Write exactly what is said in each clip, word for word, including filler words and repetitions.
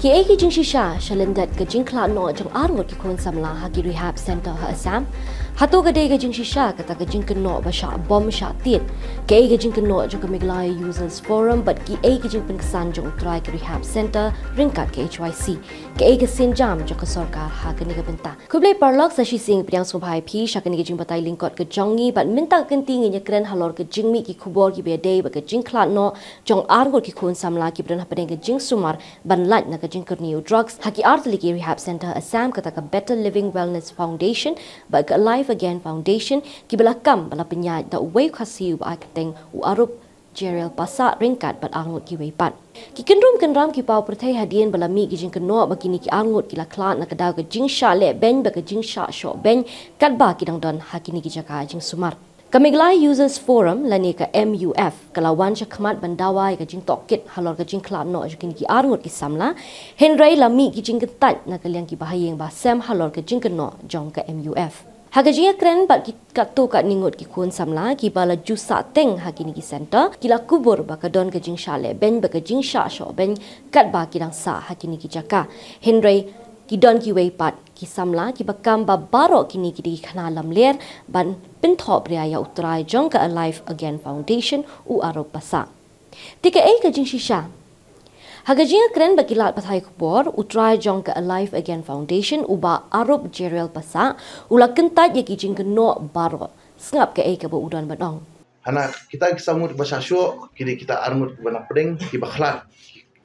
Ki ei ki jingshisha sha lyndet ka jingkhlad noh jong arngut ki khun samla ha ki rehab centre ha Assam? Hato ka dei ka jingshisha kata ka jingkynnoh ba shah bom shah tied? Ka ei ka jingkynnoh jong ka Meghalaya Users Forum bad ki ei ki jingpynksan jong u trai ka rehab centre ryngkat ka H Y C? Ka ei ka sienjam jong ka sorkar ha kane ka bynta? Khublei paralok, sa shisien pdiang sngewbha ïa phi sha kane ka jingbatai lyngkot ka jong ngi bad mynta ka kynti ngin ïakren halor ka jingmih ki khubor kiba ïadei bad ka jingkhlad noh jong arngut ki khun samla kiba don hapdeng ka jingsumar ban lait na ka jingkyrni u drugs ha ki artylli ki rehab centre Assam, kata ka Better Living Wellness Foundation bad ka Alive Again Foundation, kiba la kam ba la pynïaid da uwei u Khasi uba ai kyrteng u Arup Jeriel Passah ryngkat bad arngut kiwei pat. Ki kynrum kynram ki paw pyrthei hadien ba la mih ki jingkynnoh ba kine ki arngut ki la khlad na ka daw ka jingshah leh beiñ bad ka jingshah shoh beiñ katba ki dang don ha kine ki jaka jingsumar. Ka Meghalaya Users Forum lane ka M U F ka la wan shakhmat ban dawa ïa ka jingtohkit halor ka jingkhlad noh jong kine ki arngut ki samla, hynrei la mih ki jingkyntait na ka liang ki bahaïing bahasem halor ka jingkynnoh jong ka M U F. Ha ka jingïakren bad ki katto katne ngut ki khun samla kiba la ju sah teng ha kine ki centre, ki la kubur ba ka don ka jingshah leh beiñ bad ka jingshah shoh beiñ katba ki dang sah ha kine ki jaka. Hynrei ki don kiwei pat ki samla kiba kam ba baroh kine ki dei ki khynnah lamler ban pynthohbria ïa u trai jong ka Alive Again Foundation, u Arup Passah. Te ka ei ka jingshisha? Ha ka jingïakren bad ki lad pathai khubor, u trai jong ka Alive Again Foundation, u Bah Arup Jeriel Passah, u la kyntait ïa ki jingkynnoh baroh. Sngap ka ei kaba u don ban ong. Hana kita ki saw ngut ba shah shoh, ki dei kita arngut kiba na pdeng kiba khlad.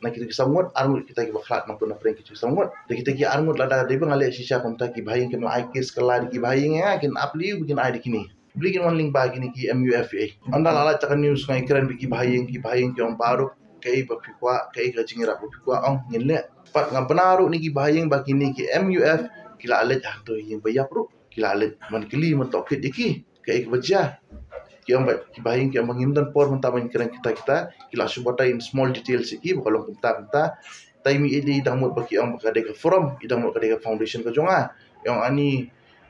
Na kita ki saw ngut, arngut kita kiba khlad na pdeng ki saw ngut. Te kita ki arngut lada dei ba nga leh shisha kumta ki bahaïing kim la ai case kylla da ki bahaïing, ïa kin ap lei ba kin ai da kine. Bli kin wan lyngba kine ki M U F A. Ynda la lait ta ka news nga ïakren bad ki bahaïing, ki bahaïing ki ong baroh kaei ba phi kwah, kaei ka jingïarap ba phi kwah, ong ngin leh. Pat nga bna ruh na ki bahaïing ba kine ki M U F ki la leit ha to ïing ba ïap ruh, ki la leit ban kylli ban tohkit ïa ki kaei kaba jia. Ki ong ba, ki bahaïing ki ong ba ngim don por mynta ban kren kita kita, ki la shu batai in small details ïa ki ba ka long kumta kumta. Te i dang mut ba ki ong ba ka dei ka forum, i dang mut ka dei ka foundation ka jong nga. I ong ani,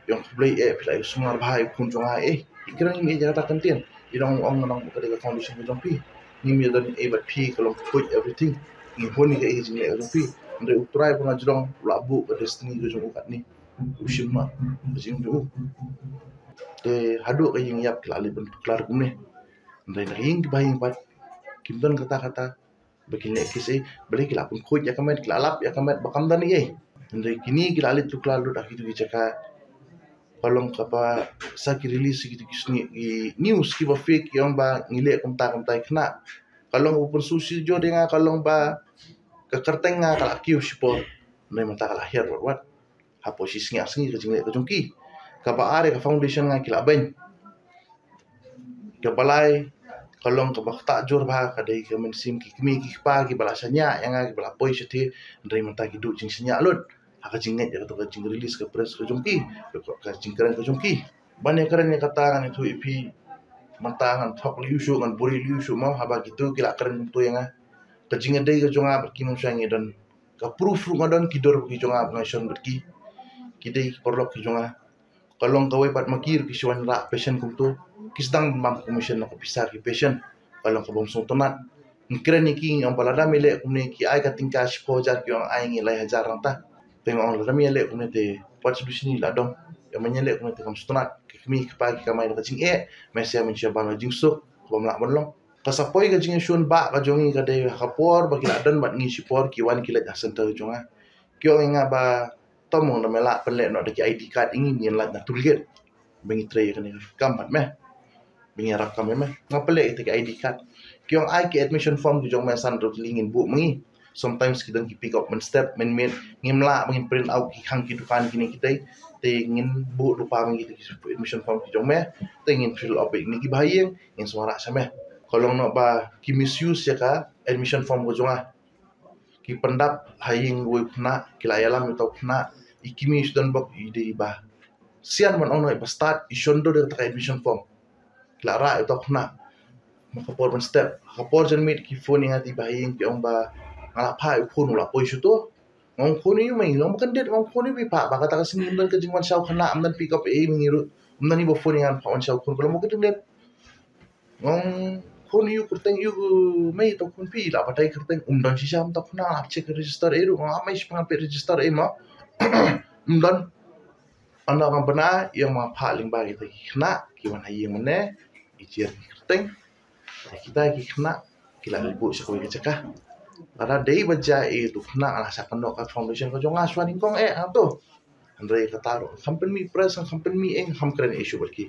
i ong khublei eh, phi la ïohsngew bha ïa u khun jong nga eh. I kren ngim ïeit ïa kata ka ktien. I dang ong, ong ba ka dei ka foundation ka jong phi. Ngim ïadon ei bad phi, ka long ka khuid everything. Ngi hun ïa ka ei ka jingleh ka jong phi. Hynrei u trai ba nga ju dang, u la buh ka destiny ka jong u katne. U shim noh ka jingim jong u. Te haduh ka ïing ïap ki la leit ban pynkylla kumne. Hynrei na ka ïing ki bahaïing pat kim don kata kata ba kin leh case ei, balei ki la pynkhuid ïa ka met, ki la lap ïa ka met ba kam don ei. Hynrei kine ki la leit pynkylla lut ha kitu ki jaka. Ka long kaba sa ki release kitu ki sngi, ki news kiba fake, ki ong ba ngi leh kumta kumta ïa khynnah. Ka long ba pynsngewsih jur ïa nga, ka long ba ka kyrteng nga ka la kiew shipor. Hynrei mynta ka la hiar wat wat. Hapoh shi sngi ar sngi ka jingleh ka jong ki. Kaba ar ïa ka foundation nga ki la beiñ. Kaba lai ka long kaba ktah jur bha, ka dei ka mynsiem ki kmie ki kpa kiba la shaniah ïa nga, kiba la poi shathie, hynrei mynta ki duh jingshaniah lut. Ha ka jingngeit ïa kato ka jingrelease ka press ka jong ki, ka, ka jingkren ka jong ki. Ban ïakren ïa kata ngan ïathuh ïa phi, mynta ngan thok lei shuh, ngan buhrieh lei shuh mo, haba kito ki la kren kumto ïa nga. Ka jingïadei ka jong nga bad ki mynshwa ngi don ka proof ruh nga don, ki dur ki jong nga ba nga shon bad ki. Ki dei ki paralok ki jong nga. Ka long kawei pat ma ki ruh ki shu wanrah patient kumto. Ki sdang ban bam commission na ka pisa ki patient. Ka long ka bym sngewtynnat. Ngi kren ïa ki, ngi ong ba lada me leh kumne, ki ai ka tyngka shiphew hajar, ki ong ai ngi lai hajar nangta. Te nga ong lada me leh kumne te wat shu duh shini la dong. Ïa ma ngi leh kumne te kam sngewtynnat. Ki kmie ki kpa ki kamai da ka jingeh. Me sia men sha ban ka jingsuk, ka bym lah ban long. Ka sa poi ka jingïashun ba ka jong ngi ka dei ha ka por ba ki la don bad ngi shipor, ki wan ki leit ha centre jong nga. Ki ong ïa nga ba, to mo, lada me lah pynleh noh da ki I D card ïa ngi, ngin lait na toll gate. Ba ngi trei ïa kane ka kam bad me. Ba ngi ïarap kam ïa me. Nga pynleh ïa ki I D card. Ki ong ai ki admission form ki jong me, san hynriew tylli ngin buh ma ngi. Sometimes ki don ki pick up mynstep mynmiet, ngim lah ba ngin print out ki khang ki dukan kine kitei. Te ngin buh lypa ma ngi ki admission form ki jong me. Te ngin fill up ïa kine ki bahaïing, ngin sa wanrah sha me. Ka long noh ba ki misuse ïa ka admission form ka jong nga. Ki pyndap ha ïing uwei u khynnah, ki la ïalam ïa uta u khynnah, i kmie shu don bok, i dei ba sian ban ong noh, i ba stad, i shon dur ïa kata ka admission form. Ki la rah ïa uta u khynnah. Ma ka por mynstep, ha ka por janmiet ki phone ïa nga te i bahaïing, ki ong ba nga la phah ïa u khun u la poi shuto. Nga ong khun ïa u, ma i long ba kyndit, nga ong khun ïa u, phi phah ba kata ka sngi ym don ka jingwan shaw khynnah, ym don pick up ei ma ngi ruh. Ym don iba phone ïa nga phah wan shaw khun, ka long ba kyndit. Nga ong phone ïa u kyrteng ïa u mei, to khun phi la batai kyrteng, um don shisha mynta khynnah la check register ei ruh, nga mei shi pang phi register ei ma. Um don. Ynda nga bna ïa ma pha lyngba kita ki khynnah ki wan ha ïing mynne, i jer ki kyrteng. Kita ki khynnah ki la leit buh sha kawei ka jaka. Lada dei ba jia ei tu khynnah la sa kynnoh ka foundation ka jong nga shuwa nyngkong eh hangto. Hynrei kata ruh kham pynmih press, kham pynmih ei, kham kren ei shuh bad ki.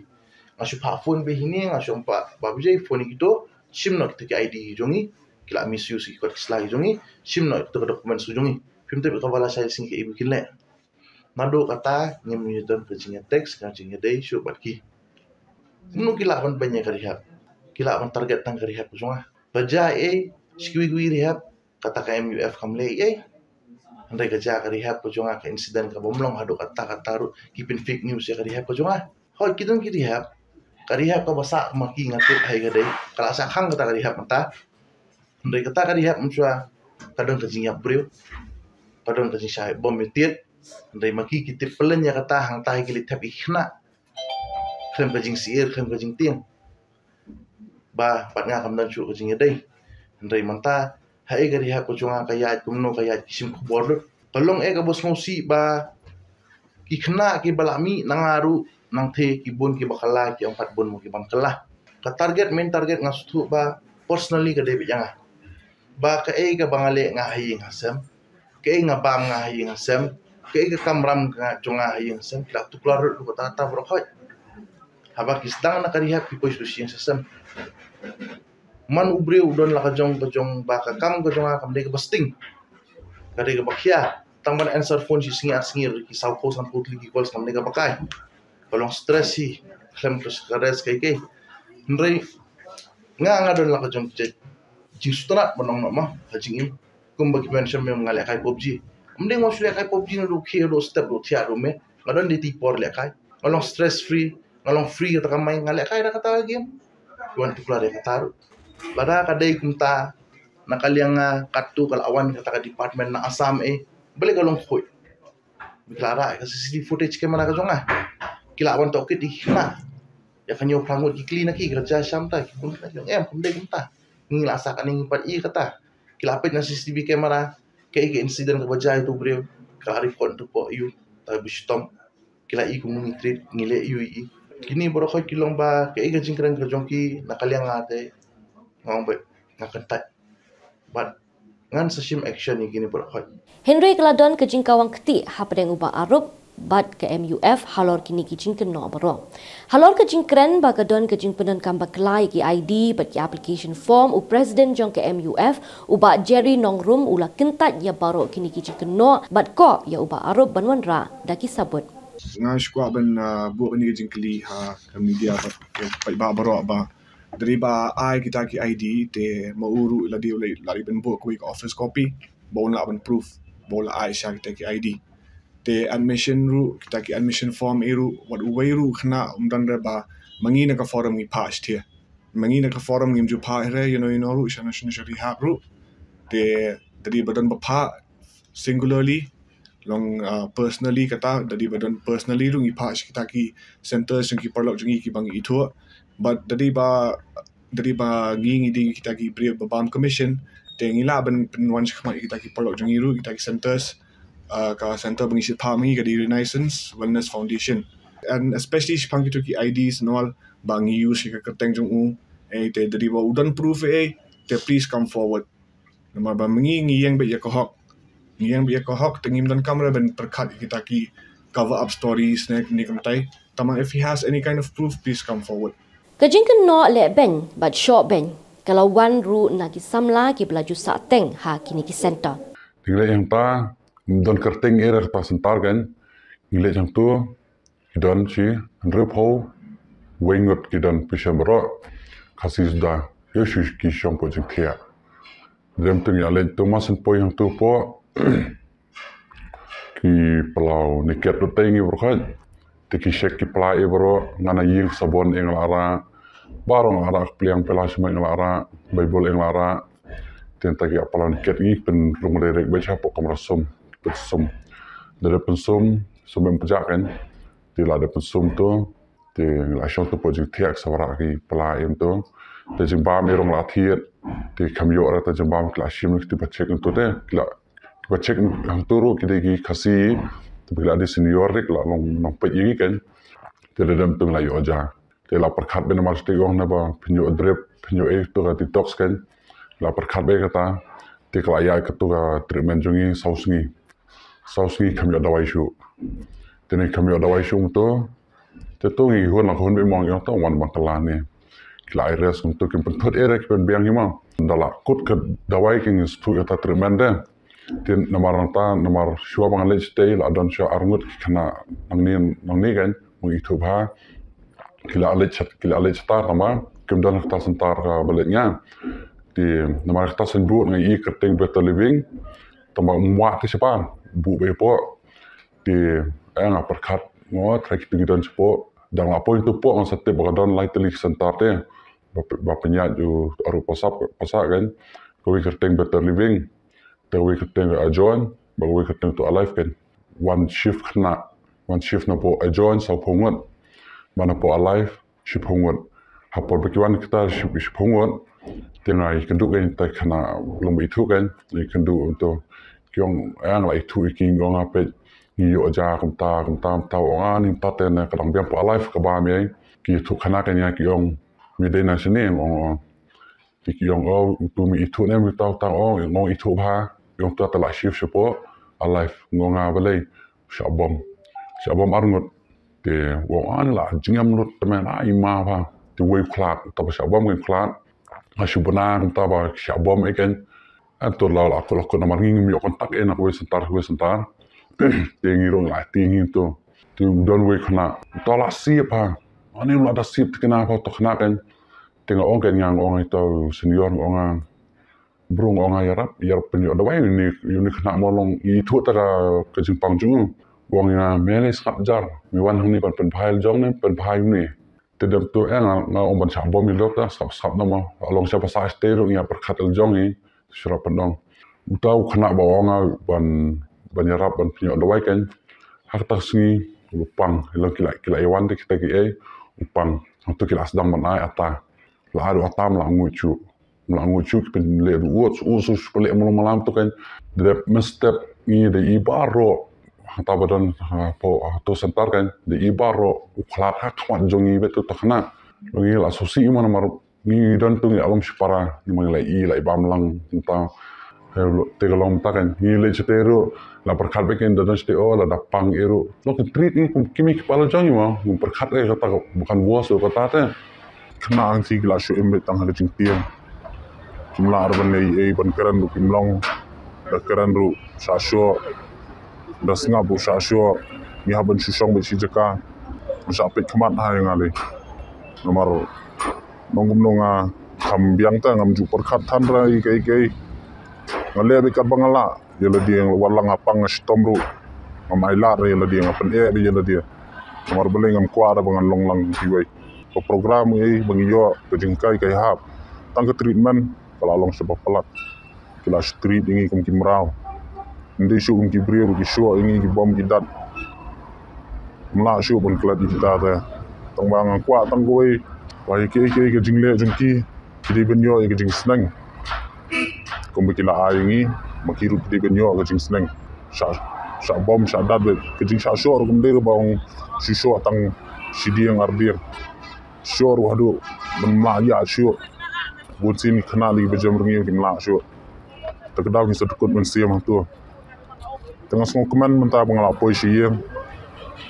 Nga shu phah phone beit hine, nga shu ong, Bah Vijay, phone ïa kito, shim noh kita ki I D ki jong ngi, ki la misuse ïa ki kot ki sla ki jong ngi, shim noh kita ki documents ki jong ngi. Phim tip kaba lashai sngi kaei ba kin leh. Naduh kata ngim ïoh don ka jingïatext, ka jingïadei shuh bad ki. Kumno ki lah ban beiñ ïa ka rehab? Ki lah ban target tang ka rehab ka jong nga. Ba jia ei, shi kiwei kiwei rehab, kata ka M U F kam leh ei. Hynrei ka jia ka rehab ka jong nga, ka incident ka bym long haduh kata kata ruh ki pyn fake news ïa ka rehab ka jong nga. Hooid, ki don ki rehab. Ka rehab kaba sah ma ki nga tip ha ka dei, ka la sah khang kata ka rehab mynta. Hynrei kata ka rehab mynshuwa ka don ka jingïap briew, ka don ka jingshah bom ïa tied. Hynrei ma ki ki tip pyllein ïa kata, hangta hi ki leit thep ïa ki khynnah khlem ka jingsyier, khlem ka jingtieng. Ba bad nga kam don shuh ka jingïadei. Hynrei mynta ha ei ka rehab ka jong nga ka ïaid kumno ka ïaid ki shim khubor lut. Ka long eh kaba sngewsih ba ki khynnah kiba la mih na nga ruh nangtei ki bun kiba kylla, ki ong pat bun mo ki bym kylla. Ka target, main target nga sngewthuh ba personally ka dei beit ïa nga. Ba kaei kaba nga leh nga ha ïing ha sem, kaei nga bam nga ha ïing ha sem, kaei ka kamram nga jong nga ha ïing ha sem, ki la tuklar lut kata kata baroh khoit. Haba ki sdang na ka rehab ki poi sha ïing sha sem. Man u briew u don la ka jong ka jong ba ka kam ka jong nga kam dei kaba sting. Ka dei kaba khia. Tang ban answer phone shi sngi ar sngi, ki saw ko san ko tylli ki calls kam dei kaba kai. Ka long stress hi, khlem ka rest kai kai. Hynrei nga nga don la ka jong ka jingsngewtynnat ban ong noh ma ka jingim. Kumba ki mention me nga lehkai PUBG. Ym dei nga shu lehkai PUBG naduh khie, naduh step, naduh thiah, naduh me. Nga don dei ti por lehkai. Nga long stress free, nga long free kata ka mind, nga lehkai da kata ka game. Wan tuklar ïa kata ruh. Lada ka dei kumta na ka liang nga, katto ka la wan kata ka department na Assam eh. Balei ka long khuid? Ba ki la rah ïa ka C C T V footage camera ka jong nga. Ki la wan tohkit ïa ki khynnah. Ïa ka hynñiew phra ngut ki kli na ki, ka jia sham ta, ki khun khynnah ki ong em, kam dei kumta. Ngi la sah kane ngi pat ïa kata. Ki la peit na C C T V camera, kaei ka incident kaba jia ïa uto u briew, ka la record hapoh ïa uta u shitom. Ki la ïohi kumno ngi treat, ngi leh ïohi. Kine baroh khoit ki long ba kaei ka jingkren ka jong ki na ka liang nga te, nga ong ba nga kyntait. Bad ngan sa shim action ïa kine baroh khoit. Hynrei ka la don ka jingkawang kti hapdeng u Bah Arup bad ka M U F halor kine ki jingkynnoh baroh. Halor ka jingkren ba ka don ka jingpyndonkam bakla ïa ki I D bad ki application form, u President jong ka M U F, u Bah Jerry Nongrum, u la kyntait ïa baroh kine ki jingkynnoh bad koh ïa u Bah Arup ban wanrah da ki sabut. Nga shu kwah ban, ah, buh kane ka jingkylli ha ka media bad ki paidbah baroh ba, da dei ba ai kita ki I D te ma u ruh la dei, la dei ban buh kawei ka office copy ba un lah ban proof ba u la ai sha kita ki I D. Te admission ruh, kita ki admission form ei ruh, wat uwei ruh khynnah um don re ba ma ngi na ka forum ngi phah shathie. Ma ngi na ka forum ngim ju phah re ïano ïano ruh sha, sha, sha rehab ruh. Te da dei ba don ba phah singularly, long, ah, personally kata, da dei ba don personally ruh ngi phah sha kita ki centers jong ki paralok jong ngi kiba ngi ithuh. But da dei ba, da dei ba ngi ngi dei kita ki briew ba bam commission, te ngi lah ban pynwan shakhmat kita ki paralok jong ngi ruh, kita ki centers, ah, ka center ba ngi shait phah ma ngi ka dei Renaissance Wellness Foundation. And especially shaphang kito ki I Ds and all ba ngi use ïa ka kyrteng jong u, eh, te da dei ba u don proof eh, te please come forward. Namar ba ma ngi ngi ïeng beit ïa ka hok. Ngi ïeng beit ïa ka hok, te ngim donkam re ban pyrkhat ïa kita ki cover up stories ne, ne kumtai. Tangba if he has any kind of proof, please come forward. Ka jingkynnoh leh beiñ bad shoh beiñ ka la wan ruh na ki samla kiba la ju sah teng ha kine ki center. Te ngi leit hangta, ym don kyrteng ei re kata center kan. Ngi leit hangto, ki don shi hynriewphew wei ngut ki don, phi shem baroh. Khasi suda, ïoh shu ki shong poh jingthiah. Dei te ngi ïa leit to, ma shen poi hangto poh, ki palau niket lut tei ngi baroh khoit. Te ki shek ki pla ei baroh, nga na ïing, sabon ei nga la rah, baroh nga la rah, ka pliang pela shmai nga la rah, Baibl ei nga la rah. Te nangta ki palau niket ngi pynrung direct beit shapoh kamra sum, pynsum. Da dep pynsum, sum em pjah kan. Te la dep pynsum to, Te ngi la shong tu pdeng jingthiah sa wara ki pla em tu. Te jingbam e rong la thied. Te kham ïoh ra te jingbam ki la shim ki ba check tu te. Ki la ki ba check hang tu ruh ki dei ki Khasi. Te ba ki la dei senior rik la long nang peit ïa ngi kan. Te da dem tu ngi la ïoh ja. Te la pyrkhat ben mar shu ong na ba pynïoh drip, pynïoh e tu ka detox kan. La pyrkhat ben kata. Te ka la ïa ka tu ka treatment jong ngi saw sngi. Saw sngi kham ïoh dawai shuh. Te ne kham ïoh dawai shuh tu. Te tu ngi hun la hun be mong ïa tu wan bang kala ne. Ki la ai rest tu kim pynthut e re ki pynbiang hi ma. Da la kut ka dawai ki ngi stu ïa ta treatment de. Te namar nang ta namar shuwa bang leit te la don shuwa arngut ki khynnah nang ni nang ni kan mong ithuh bha. Ki la leit shat ki la leit shat ta ma kim don ka ta center ka ba leit nga. Te namar ka ta sen bu ngi i kyrteng better living. Tama mwa te sha ba bu be po. Te eh nga pyrkhat ngo trai ki pyngi don sha po. Dang la point tu po nga sa tip ba ka don lai teli center te. Ba ba pynïaid ju aru pasap pasa kan. Ka wi kyrteng better living. Te ka wi kyrteng ka ajoin ba ka wi kyrteng tu alive kan. One shift khynnah, one shift na po ajoin saw phew ngut. Ba na po alive shiphew ngut. Ha por ba ki wan kita shiphew ngut. Te nga i kynduh kan ta khynnah long ba ithuh kan i kynduh tu. Ki ong ïa nga la ithuh ïa ki ong nga peit ngi ïoh ja kumta kumta kumta ong ani kumta te ne ka dang biang po alive ka ba mi ai. Ki ithuh khynnah kan ïa ki ong mi dei na shane ong ong. Te ki ong o tu mi ithuh ne mi tau tang ong ong ithuh bha. Ong tu ta la shift sha po alive ong nga balei. Sha bom sha bom arngut. Te ong ani la jingem lut te men ai ma bha. Te wei khlad ta ba sha bom wei khlad. Nga shu bna kumta ba sha bom e kan. An tu la la ko la ko namar ngi ngi mi ïoh kontak e na ko wei center ko wei center. Te ngi rong la te ngi tu. Tu don wei khynnah. Ta la sip ha. Ani la da sip te khynnah ha to khynnah kan. Te nga ong kan nga ong ai to senior nga ong nga. Bro nga ong nga ïarap ïarap pynïoh dawai ni ni khynnah mo long ithuh ta ka jingpang jong u. Ong nga me ne sngap jar me wan hangne ban pynphai jong ne pynphai ne. Te dem tu eh nga nga ong ban sha bom i lok ta sngap sngap na mo long sha ba sa stay ru nga pyrkhat el jong i. Shrap pynong uta u khynnah ba ong nga ban ban ïarap ban pynïoh dawai kan. Ha kata sngi u pang i long ki la ki la i wan te kita ki ei u pang. Tu ki la sdang ban ai ata la ai u ata la ngu chu. Mla ngu chu ki pynleh ruh u su su pynleh mlong malam tu kan. Dep mestep ngi de i baro. Hata badan ha po ha to center kan de i baro u khlad ha khmat jong ngi betu takna. Ngi la susi i mana mar ngi don tu ngi alom shipara ngi mang la i la i bam lang ta. Te ka long ta kan ngi le chete ru la perkhat be ken da don chete o la da pang i ru. Lo ki treat ngi kum kimi ki pala jong ngi ma ngi perkhat e kata bukan bos kata te. Khynnah ang ki la shu im beit tang ha ka jingtieng. Kim lah ruh ban leh ei ban kren ruh kim long. Da kren ruh shah shuh. Da sngap ruh shah shuh. Ngi hap ban shu shong beit shi jaka. Shah peit khmat ha ïa nga lei. Namar nong kumno nga kham biang ta ngam ju pyrkhat than ra ïa kaei kaei. Nga leh beit katba nga lah. Ïa lade wat la nga pang nga shitom ruh. Ngam ailad ïa lade nga pyneh beit ïa lade. Namar balei ngam kwah da ba ngan long lang kiwei. Ka program ei ba ngi ïoh ka jingkai kai hap. Tang ka treatment ka la long shaba palat. Ki la shu treat ïa ngi kum ki mraw. Ym dei shuh kum ki briew ruh ki shuh ïa ngi ki bom ki dat. Ym lah shuh ban klet ïa kita te. Tang ba nga kwah tang kawei. Ba ïa kiei kiei ka jingleh jong ki. Ki dei ban ïoh ïa ka jingsneng. Kumba ki la ai ngi ma ki ruh ki dei ban ïoh ka jingsneng. Shah shah bom shah dat beit ka jingshah shoh ruh kum dei ruh ba ong shu shoh tang shi dieng ar dieng. Shoh ruh haduh ban mlah ïa shoh. Bun sien ki khynnah lei ba jem rngiew kim lah shoh. Te ka daw ngi sa dkut mynsiem hangto. Te nga sngewkmen mynta ba nga la poi sha ïing.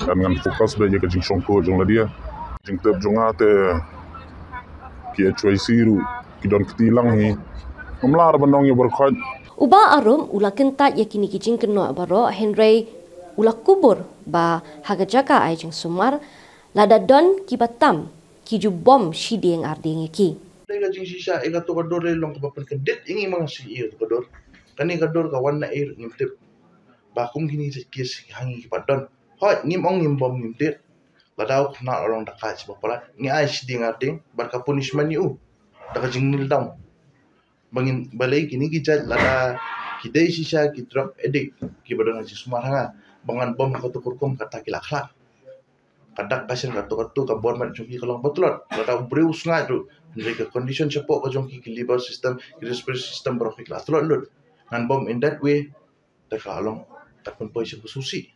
Kan ngan focus beit ïa ka jingshongkut jong lade. Jingtip jong nga te ki H Y C ruh ki don kti lang hi. Ngam lah ban ong ïa u barkhot. U Bah Arum u la kyntait ïa kine ki jingkynnoh baroh hynrei u la kubur ba ha ka jaka ai jingsumar lada don kiba tam ki ju bom shi dieng ar dieng ïa ki. Dei ka jingshisha ïa kato ka dur lei long kaba pynkyndit ïa ngi ma nga shu ïa kato ka dur. Kane ka dur ka wan na ei ruh ngim tip. Ba kum kine ki jait kes ha ngi kiba don. Hooid ngim ong ngim bom ngim tied. Lada u khynnah u long da kait shiba palat ngi ai shi dieng ar dieng bad ka punishment ïa u da ka jingkneel down. Ba ngin balei kine ki jait lada ki dei shisha ki drug addict kiba don ha jingsumar ha nga ba ngan bom ha kato ka rukom kata ki la khlad. Ka dak ka shen katto katto ka bor mat jong ki ka long ba tlot. Lada u briew u sngaid ruh, hynrei ka condition shapoh ka jong ki, ki liver system, ki respiratory system baroh ki la tlot lut. Ngan bom in that way, te ka long kat pynpoi sha ka sngewsih.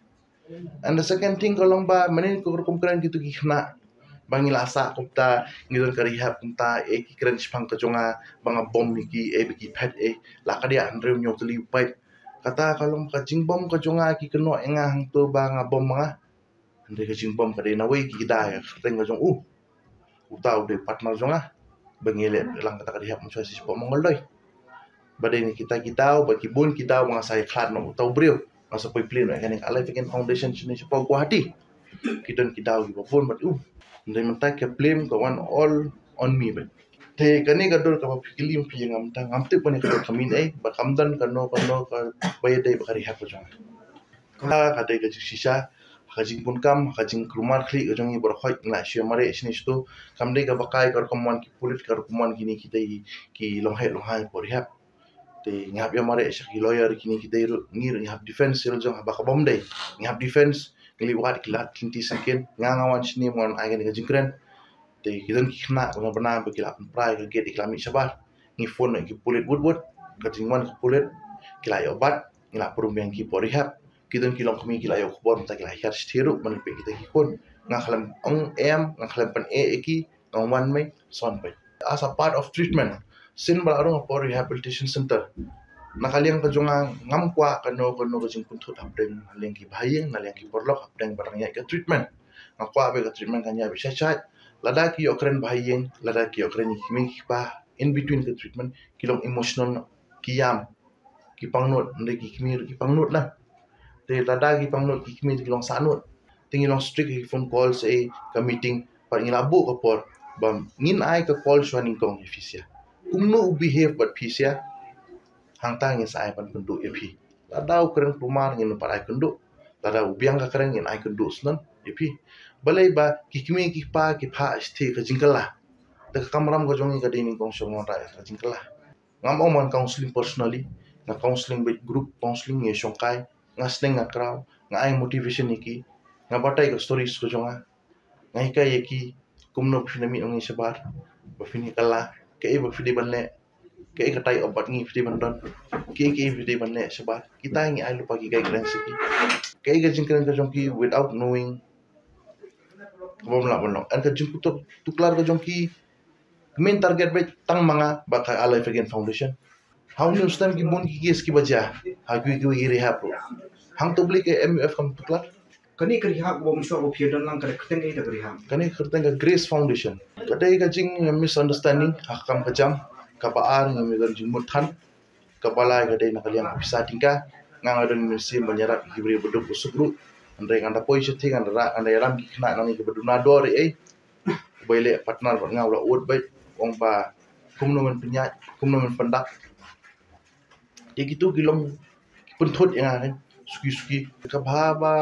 And the second thing ka long ba mynnin ka rukom kren kito ki khynnah ba ngi la sah kumta, ngi don ka rehab kumta, eh, ki kren shaphang ka jong nga ba nga bom ïa ki, eh, ba ki phet, eh, la ka diah hynriew hynñiew tylli u paip. Kata ka long ka jingbom ka jong nga, ki kynnoh ïa nga hangto ba nga bom ma nga. Hynrei ka jingbom ka dei na wei ki da ïa ka kyrteng ka jong u. Uta u dei partner jong nga. Ba ngi leh lang kata ka rehab mynshuwa shapoh Mongoloi. Ba dei na kita ki daw, ba ki bun ki daw ba nga sa ïakhlad noh uta u briew. Nga sa poi plie noh ïa kane ka Alive Again Foundation shane shapoh Guwahati. Ki don ki daw kiba bun bad u. Hynrei mynta ka blame ka wan all on me bad. Te kane ka dur kaba phi kylli phi ïa nga mynta, ngam tip kane ka dur ka mih ei, ba kam don kano kano kaba ïadei bad ka rehab ka jong nga. Ka, ka dei ka jingshisha, ka jingbunkam, ka jingkulmar khlieh ka jong ngi baroh khoit, ngi la shu mareh shane shato. Kam dei kaba kai ka rukom wan ki pulit, ka rukom wan kine kita ki longheh longhai hapoh rehab. Te ngi hap ïa mareh sha ki lawyer kine kita ruh, ngi ruh ngi hap defense ïa la jong haba ka bom dei. Ngi hap defense, ngi leit wad ki lad ki lynti syngkien, nga nga wan shane, nga wan ai kane ka jingkren. Te ki don ki khynnah ba nga bna ba ki la pynpra ïa ka gate, ki la mih shabar. Ngi phone ïa ki pulit wut wut, ka jingwan ki pulit, ki la ïoh bat, ngi la pynrung biang ki hapoh rehab. Ki don ki longkmie ki la ïoh khubor, mynta ki la hiar shithi ruh ban peit kita ki khun. Nga khlem ong em, nga khlem pyn-eh ïa ki, nga wan mei, sa wan peit. As a part of treatment, sien ba la rung hapoh rehabilitation center, na ka liang ka jong nga ngam kwah kano kano ka jingpynthut hapdeng na liang ki bahaïing, na liang ki paralok hapdeng ba dang ïaid ka treatment. Nga kwah ba ka treatment kan ïaid beit shai shai. Lada ki ïoh kren bahaïing, lada ki ïoh kren ïa ki kmie ki kpa in between ka treatment, ki long emotional, ki ïam, ki pangnud, hynrei ki kmie ruh ki pangnud la. Te lada ki pangnud, ki kmie ruh ki long sahnud. Te ngi long strict ha ki phone calls, eh, ka meeting, pat ngi la buh ka por ba ngin ai ka call shuwa nyngkong ïa phi sha. Kumno u behave bad phi sha, hangta ngin sa ai ban pynduh ïa phi. Lada u kren kulmar, ngin pat ai kynduh. Lada u biang ka kren, ngin ai kynduh shen ïa phi. Balei ba ki kmie ki kpa ki phah shithi ka jingkylla. Te ka kamram ka jong ngi ka dei nyngkong sha u wanrah ka jingkylla. Ngam ong ban counseling personally, nga counseling beit, group counseling, ngi shongkai, nga sneng nga kraw, nga ai motivation ïa ki, nga batai ka stories ka jong nga, nga hikai ïa ki kumno ba phin ïa mih ong ïa shabar, ba phin ïa kylla, kaei ba phi dei ban leh, kaei ka tai op bad ngi phi dei ban don, kaei kaei phi dei ban leh shabar. Kita ngi ai lypa ki guidelines ïa ki. Kaei ka jingkren ka jong ki without knowing, ka bym lah ban long. And ka jingtuklar ka jong ki, main target beit tang ma nga bad ka Alive Again Foundation. Ha une u snem ki bun ki case kiba jia ha kiwei kiwei ki rehab ruh. Hangto balei ka M U F kam tuklar? Kane ka rehab ba mynshuwa ba phi ïa don lang, ka dei kyrteng ei da ka rehab? Kane ka kyrteng ka Grace Foundation. Ka dei ka jing misunderstanding ha ka kam ka jam. Kaba ar, ngim don jingmut than. Kaba lai ka dei na ka liang ka pisa tyngka. Nga nga don mynsiem ban ïarap ïa ki briew ba duk ba suk ruh. Hynrei ngan da poi shatei, ngan da rah, ngan da ïalam ki khynnah nangne kiba duna dor ei ei. Uba ïaleh partner bad nga u la ud beit, ong ba kumno men pynïaid, kumno men pyndak. Te kito ki long ki pynthut ïa nga, eh, suki suki. Kaba ha ba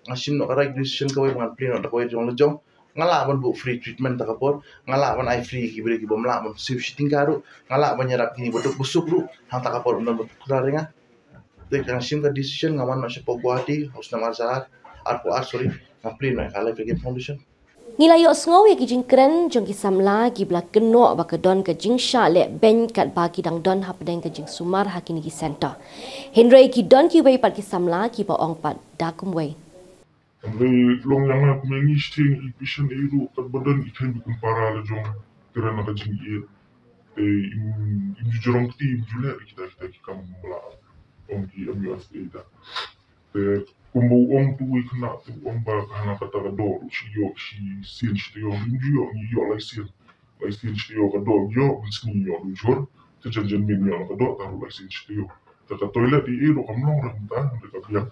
nga shim noh ka right decision kawei ba ngan plie noh da kawei jong la jong. Nga lah ban buh free treatment ta ka por, nga lah ban ai free ki briew ki bym lah ban siew shi tyngka ruh, nga lah ban ïarap kine ba duk ba suk ruh, hangta ka por ym don ba tuklar ïa nga. Te ka nga shim ka decision, nga wan noh shapoh Guwahati ha u snem ar hajar arphew ar, sorry, nga plie noh ïa ka Alive Again Foundation. Ngi la ïohsngew ïa ki jingkren jong ki samla kiba la kynnoh ba ka don ka jingshah leh beiñ katba ki dang don hapdeng ka jingsumar ha kine ki centre. Hynrei ki don kiwei pat ki samla kiba ong pat da kumwei. Hynrei long ïa nga kumne, ngi shisha ngi i patient ei ruh katba don i khein ba kum para la jong, tyrwa na ka jingïeit. Te im, im ju jrong kti, im ju leh kita kita ki kam ba la ong ki M U F ei da. Te kumba u ong tu i khynnah tu, u ong ba ka hana kata ka doh ruh shi ïoh shisien shi taïew, im ju ïoh, ngi ïoh lai sien. Lai sien shi taïew ka doh ïoh, mynsngi ïoh dujor. Te jan jan miet ïoh na ka doh, ta ruh lai sien shi taïew. Te ka toilet ei ei ruh kam long rem ta, te ka biang.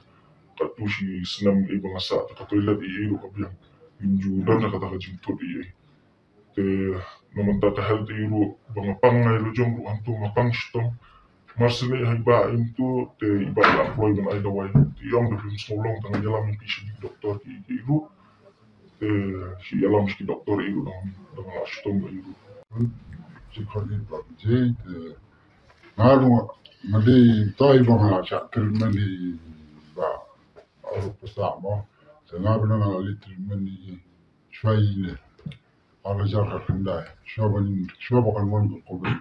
Katto shi snem ei ba nga sah, te ka toilet ei ei ruh ka biang. Im ju don na kata ka jingthut ei ei. Te na mynta ka health ei ruh ba nga pang ngai la jong ruh hangto nga pang shitom. Mar shen ei ha i bah im tu, te i bah la kloi ban ai dawai. Te i ong da phim sngew long, tang ïalam ïa phi sha ki doktor ki ei ruh. Te shi ïalam sha ki doktor ei ruh dang, dang lah shitom ei ruh. Shi khot i ba je te nga ruh nga dei tai ba nga shah treatment i ba ruh pasa mo. Te nga bad nga la leit treatment ïa i shuwa ïa ine ar hajar khatkhyndai, shuwa ban, shuwa ba kan wan ka covid.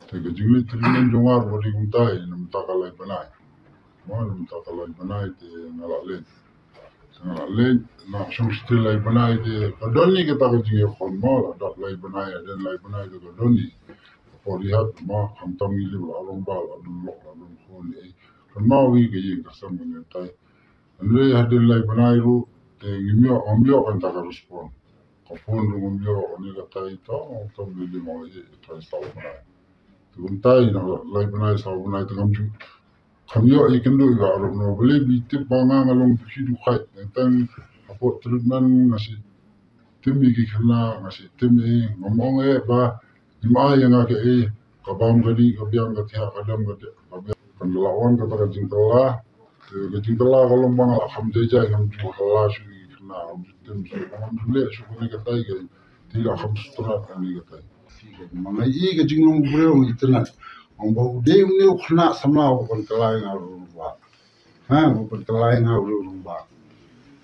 Te ka jingleit treatment jong nga ruh ka dei kumta, na mynta ka lai bnai. Mo, na mynta ka lai bnai te nga la leit. Te nga la leit, nga shong shatei lai bnai te ka don ïa kata ka jingïakhun mo, la dap lai bnai, hadien lai bnai te ka don ïa ka por rehab mo, khamtam ngi leh la rangbah, la don lok, la don khun, eh. Kynmaw ïa ka ïing ka sem ka ngi tai. Hynrei hadien lai bnai ruh te ngim ïoh, ngam ïoh kata ka respond. Ka phone ruh ngam ïoh, kane katai to, to lili mo ïa, ïa tai saw bnai. Te kumtai na lai bnai saw bnai te ngam ju, ngam ïoh ïakynduh ïa ka ruh no. Balei phi tip ba nga nga long dukhi dukhiah. Tang hapoh treatment nga shu tim ïa ki khynnah, nga shu tim ïa, ngam ong eh ba ngim ai ïa nga kaei, ka bam ka dih, ka biang ka thiah, ka dam ka dih, ka biang. Kan la wan kata ka jingkylla. Te ka jingkylla ka long ba nga la kham jai jai, ngam ju kylla shuh ïa ki khynnah, ngam ju tim shuh, ngam ju leh shuh kane katai ka. Te la kham sngewtynnat kane katai. Ma nga i ka jinglong u briew nga itynnat. Ong ba u dei une u khynnah samla u ban kylla ïa nga ruh ba. Ha, u ban kylla ïa nga ruh ba.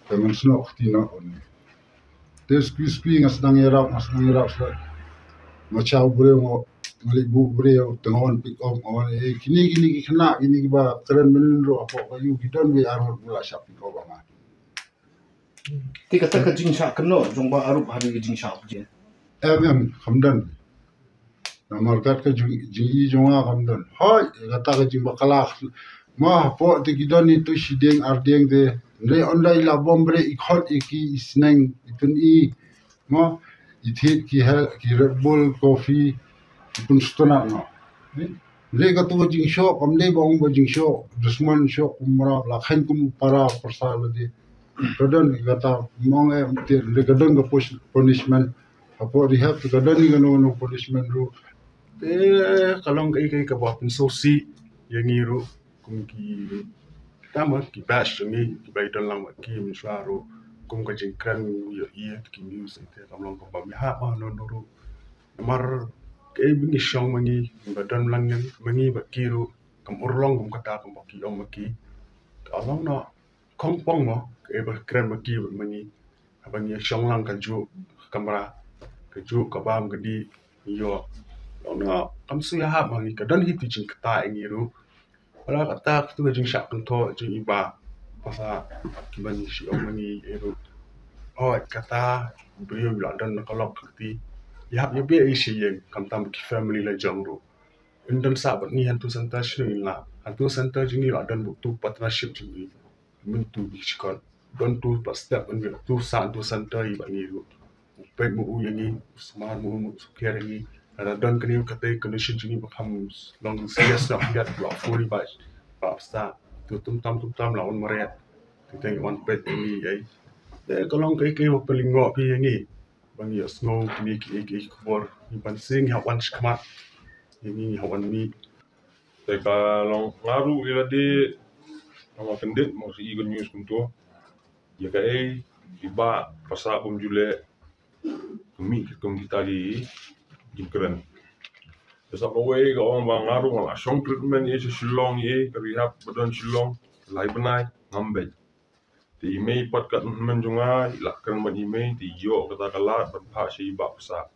Te ngan snoh kti noh une. Te skui skui nga sdang ïarap, nga sdang ïarap sdang. Nga shah u briew, nga, nga leit buh u briew, te nga wan pick up, nga wan, eh, kine, kine ki khynnah, kine kiba kren mynnin ruh hapoh ka ïew ki don wei ar ngut ba la shah pick up ïa nga. Te kata ka jingshah kynnoh jong ba arup ha ka jingshah pyrshah. Em, em, kham don. Namar kat ka jing, jing i jong nga kham don. Hoi, kata ka jingbakla. Ma, hapoh te ki don ito shideng, ardieng te. Hynrei ynda i la bom breh i khot ïa ki i sneng, i pyni. Ma, i thied ki hel, ki Red Bull, coffee, i pynsngewtynnat noh. Hynrei kato ka jingshoh, kam dei ba ong ba jingshoh, dusmon shoh, kumra, la kheiñ kum u para, pyrsa lade. Ka don kata, mong eh, te, hynrei ka don ka pus-, punishment. Hapoh rehab, te ka don kano kano punishment ruh. Te ka long kaei kaei kaba pynsngewsih ïa ngi ruh kum ki, tang ba ki batch jong ngi kiba i don lang bad ki mynshuwa ruh kum ka jingkren ïa ïa ki news te kam long kaba ïahap ma nono ruh. Namar kaei ba ngi shong ma ngi, ba don lang ngi ma ngi bad ki ruh kam urlong kum kata kumba ki ong ma ki. Ka long na khongpong mo, kaei ba kren ma ki bad ma ngi. Haba ngi shong lang kajuh ka kamra, kajuh ka bam ka dih, ïoh. Long na kam shu ïahap ma ngi, ka don hi tu jingkata ïa ngi ruh. Wala kata katu ka jingshah kynthoh jong i bah Passah kiba ngi shu ong ma ngi ïa ruh. Oh, kata briew la don na ka lok ka kti. Ïahap ïa beh i sha ïing, khamtam ki family la jong ruh. Yn don sah bad ngi hangtu center sha ngi la. Hangtu center jong ngi la don bad tu partnership jong ngi. Myntu ki shkor. Don tu ba step yn tu sa tu center i ba ngi ruh. U peit ma u ïa ngi, u sumar ma u, u sukher ïa ngi. Lada don kane kata condition jong ngi ba kham long serious noh ïa la phone i ba. Ba sa tu tum tam tum tam la wan mareh. Tu teng wan peit ïa ngi ei. Te ka long kaei kaei ba pynlyngngoh phi ïa ngi. Ba ngi ïohsngew kine kiei kiei ki khubor. Ngi ban sing ngi hap wan shakhmat. Ïa ngi ngi hap wan mih. Te ka long nga ruh ïa lade, nga kyndit ma nga shu i ka news kumto. Ïa kaei i bah Passah bym ju leh, ka mih katkum kita ki jingkren. Te sa kawei ka ong ba nga ruh nga la shong treatment ïa sha Shillong, ïa ka rehab ba don Shillong, lai bnai ngam beit. Te i mei pat kat hynmen jong nga i la kren bad i mei, te i ïoh kata ka lad ban phah sha i bah Passah.